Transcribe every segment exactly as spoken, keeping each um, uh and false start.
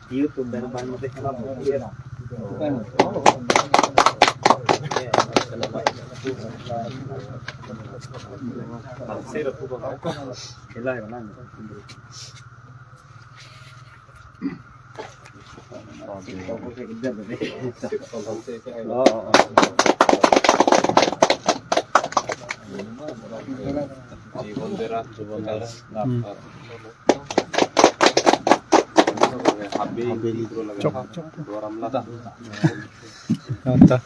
YouTube dan apa nanti kenapa? Saya udah buka kau. Hilang mana? Chok, chok. Anta.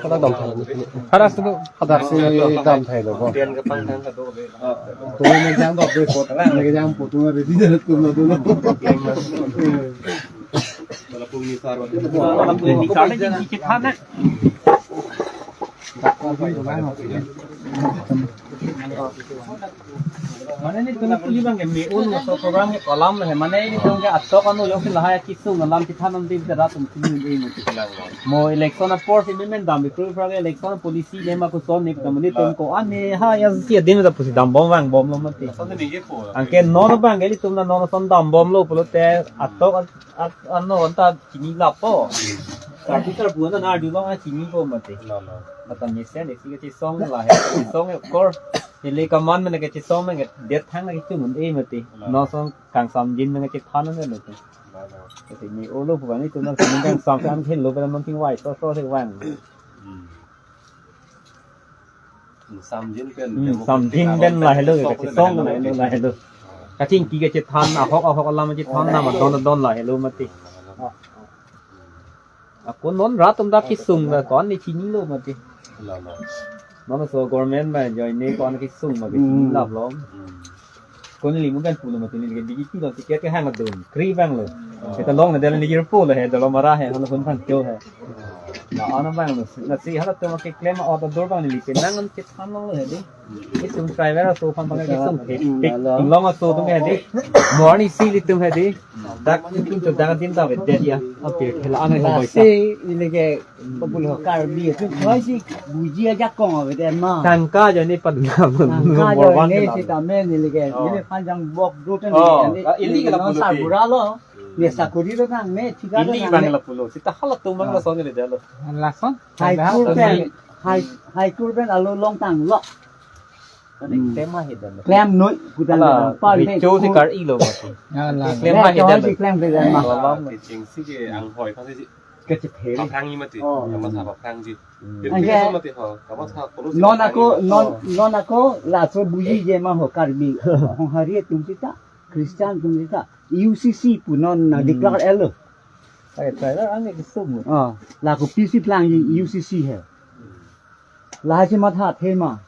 Hala dam thai lo. Hala sudu hadak si dam thai lo ko. Tu ne jang dok de ko. Ne jang po tu ne ready de tu na tu. Mane nelitum puli abang ke me-o laso program ke kolam lo he. Mane nelitum ke atok ano jongsi lahai akesung alam chethan nangji pu ta rat atum puli abang ke. Mo election apor si me men dam bikru pra ke election policy ne ma koson ne pu ta mane nelitum ko ane ha ya si adim ta pusi dambom vangbom lo mati. Anke non abang ke nelitum na non ason dambom lo pulote atok an-, an-, ano anta chini lapo. Karbi karbu na na arjulong a chinipo mati. Lo, lo. Mata mesen isi kachesong lahai, kachesong of course. Ili kaman mena kachesong mena det thang na kichum un-e mati. Lo. Non ason kangsamjin mena chethan na lo. Lo, lo. Kati me-o lo pu abang nelitum na kangsamjin kan thelo pen non tingvai so so se vang. Hmm. Samjin pen Hmm, democratic samjin aron pen pen lahelo, sok kachesong pen lahelo, lahelo. Kachingki kachethan, ahok ahok alam chethan, nama don don lahelo mati. Ako non rat atum ta kesung ta kon ne chinilo mati. Lo, lo. Non laso government ma join ne kon kesung ma Hmm. kechini lap lo. Hmm. Kon neli mo kan pulo mati, neli ke B J P lo ticket ke hang adun. Kri abang lo. Oh. Seta long na dela ni jirpo lo he, dolo mara he, holo hun phan kyo he. Na ana abang lo, na si halatum keklem a-order abang neli penang an chethan lo he di. Itum driver aso aphan abang kesung he. Pik, pik, long aso atum he di. Morning si ilitum he di. Dak itum to dang din ta ve de ya. Apir hela ana he boy sa. Lasi neli ke Populo Karbi atum khoi si buji ajakong ave de ma. Tangka jani paduna Tangka number one jani ke si la. Tame neli ke, Oh. neli phan jang bok do ten Oh, neli, ah, ili neli ke la non pulo sa ti. Bura lo. Hmm. Ne sakuri lo nang, ne thika lo Ili nang, bang ne. La pulo. Seta halatum bang Ah. lason neli dalo. Lason? High Court Lason. Pen, High, High Court pen alo longtang lo. Hmm. Tema hidden. Klem noi, kudan Ala, dam, par richo si kar ilo mati. Ala. Klem Klem ha hidden. Klem ke dan ma. Alam kecheng si ke anghoi phan si Kecethe. Paphrang ji mati. Oh. Kamatha paphrang ji. Hmm. Anke Mati ho. Kamatha polo si non paphrang ako, ji. Non, Oh. non ako, laso buji je ma ho Karbi. Honghari atum seta, Christian atum seta, U C C pu non na Hmm. declare elo. Ai, try la, ang ke sum. Ah, lako P C plang ji U C C he. Lahai si matha thema.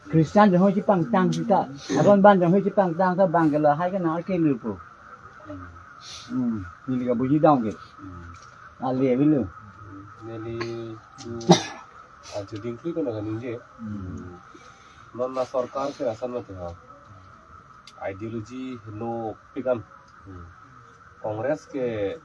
Christian jahoi si pangtang seta. Aron ban jahoi si pangtang ta bang ke lahai ke na ke lupo. Hmm. Neli ke buji dam ke. Hmm. Ale avelo. Neli, hmm, ajo dingkri ko na ningje. Hmm. Non na sorkar ke asan mati ha. Ideology no pikan. Hmm. Congress ke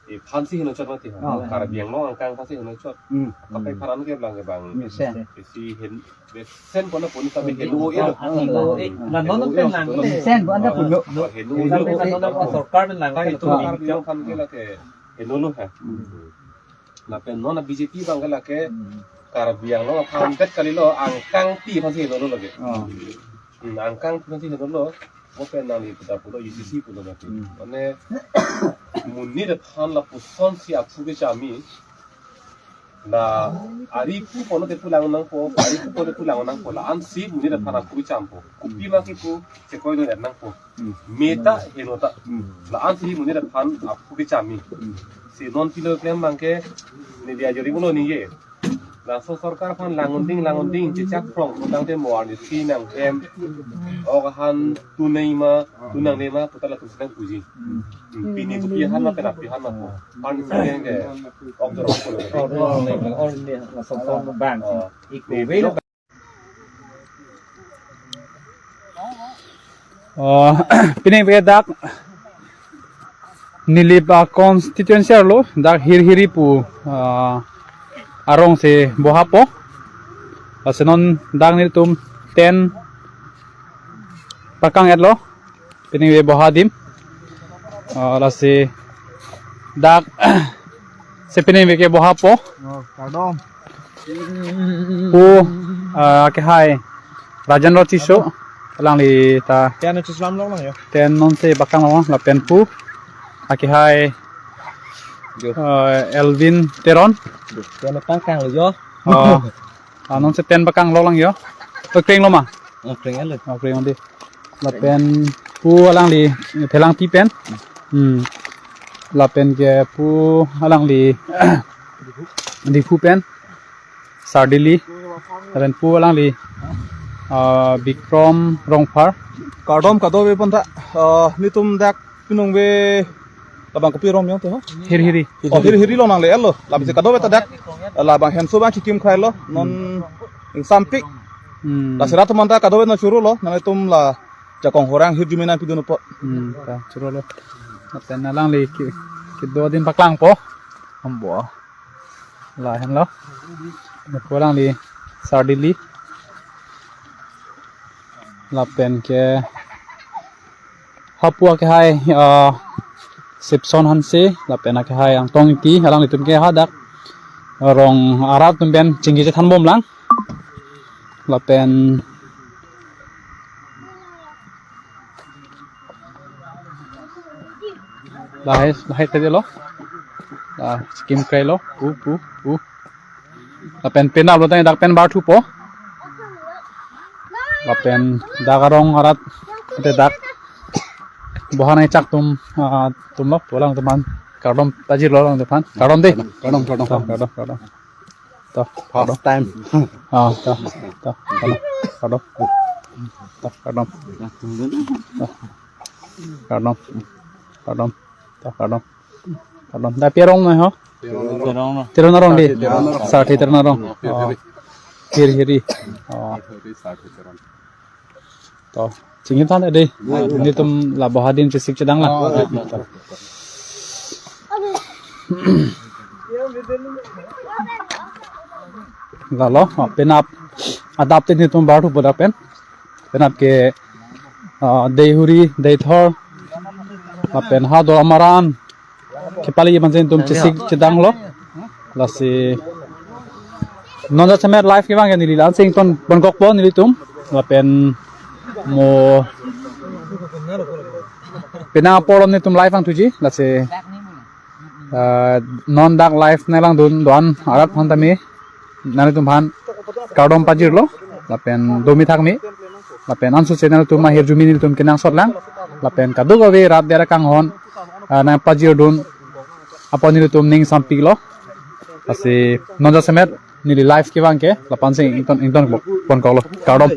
ephan si henochot mati ha. Oh. Karbi Anglong angkang aphan si henochot. Hmm. Kaprek phan an ke bang ke bang. Mesen. Isi hen, mesen kona poni tapi heno e lo. Ah, heno e. La non pen lang. Mesen ko anda pulo. Heno e lo. Tapi kan non sorkar pen lang. Karbi Anglong aphan ke lake heno lo ha. Hmm. Lapen non B J P bang ke lake Hmm. Karbi Anglong aphan bet kali lo angkangpi aphan si heno lo lake. Oh. Hmm, angkangpi aphan si heno lo. Mo pen nangli puta pulo U C C pulo mati. Hmm. Mane monit aphan lapuson si aphu kecham-i. La ari pu pono te pulang nangpo, ari pu pono te pulang nangpo, la-an si monit aphan aphu kecham po. Kopi ma kipu chekoi do nangpo. Hmm. Me ta heno ta. Hmm. La-an si monit aphan aphu kecham-i. Hmm. Si non pilo klem bang ke neli ajo ri pulo ningje. Laso sorkar aphan lang un-eding, lang un-eding, chechak phrong, putangte mo arni si nang em, ok ahan tu nei ma, tu nangne ma, puta latum si nangpuji. Hmm. Pini kopi ahan ma, penap ahan ma po. Arni si nang ke, ok jorok pulo. Oh, oh, oh, oh, oh, laso son bang. Oh. Iko Ni velo. Oh, pining pe dak Nilip a constituency arlo dak Hirhiri pu, ah, arong si bohapo. Lasi non dak nelitum tent paklang-etlo. Peningve boha adim. Ah, lasi dak si peningve ke bohapo. Oh, kardom. Pu, ah, akehai Rajendra Tisso, alangli ta Tent cheslam long lang yo. Tent non si paklang long, lapen pu akehai, yo, ah, Elvin Teron. Tent paklang lo yo. Ah, ah, non si tent paklang long lang yo. Oh, krenglo ma? Oh, krenglo. Oh, kreng di. Lapen pu alangli Phelangpi pen. Hmm. Lapen ke pu alangli Diphu pen. Sardili. Lapen pu alangli, ah, Bikram Rongphar. Kardom kadokave aphan ta, ah, nelitum dak peningve labang kopi arong yong te ho? Hirhiri. Oh, Hirhiri long nangle-etlo. Lapen si kadokave ta dak labang hemso abang chikim krailo. Non ingsampik. Hmm. Lasi rat atum ta kadokave nangchorolo. Nanglitum la jakong horang hirjume nangpidun apot. Hmm, ta chorolo. Lapen alangli ke, kedo adim paklangpo. Ambo. Lahenlo. Pu alangli Sardili. Lapen ke hapu akehai, ah, Sipson Hanse, lapen akehai Angtong Ingti, alanglitum ke hadak rong arat atum pen chingki chethanbom lang. Lapen lahai, lahai tadi lo. Ah, chikim krailo. Pu, pu, pu. Lapen penap lo tang dak pen barthupo. Lapen dak arong arat te dak boha nangchak atum, ah, atumlo, pu alangtum aphan kardom pajirlo alangtum aphan. Kardom de. Kardom, kardom, kardom. Kardom, kardom. To, first time. Ah, to, to, kardom, kardom. To, kardom. To, kardom. Kardom. To, kardom. Kardom. Dak pi arong nang ho? Teron arong. Teron arong di. Sarthe Teron arong. Sarthe Teron arong. Oh. Hirhiri. Oh. To, chingki than de. Nelitum la boha adim chesik chedang lang. Oh, ya. Lalo, oh, penap adap te nelitum barthupo dak pen. Penap ke, ah, deihuri, deithor, lapen ha do amaran kepali iman sen tum chesik chedanglo. Lasi non jasemet live kevang ke neli la-an si ingtonpon kokpo nelitum. Lapen mo penang apor nelitum live vangthuji. Lasi, ah, non dak live nanglangdun do-an arat aphan tame nanglitum aphan kardom pajirlo, lapen domi thakmi, lapen anso channel atum ahirjume nelitum kenangsot lang, lapen kadokave rat der kanghon, ah, nangpajirdun apot nelitum ning sampiklo. Lasi non jasemet neli live kevang ke la-an si ington, ingtonpon koklo. Kardom.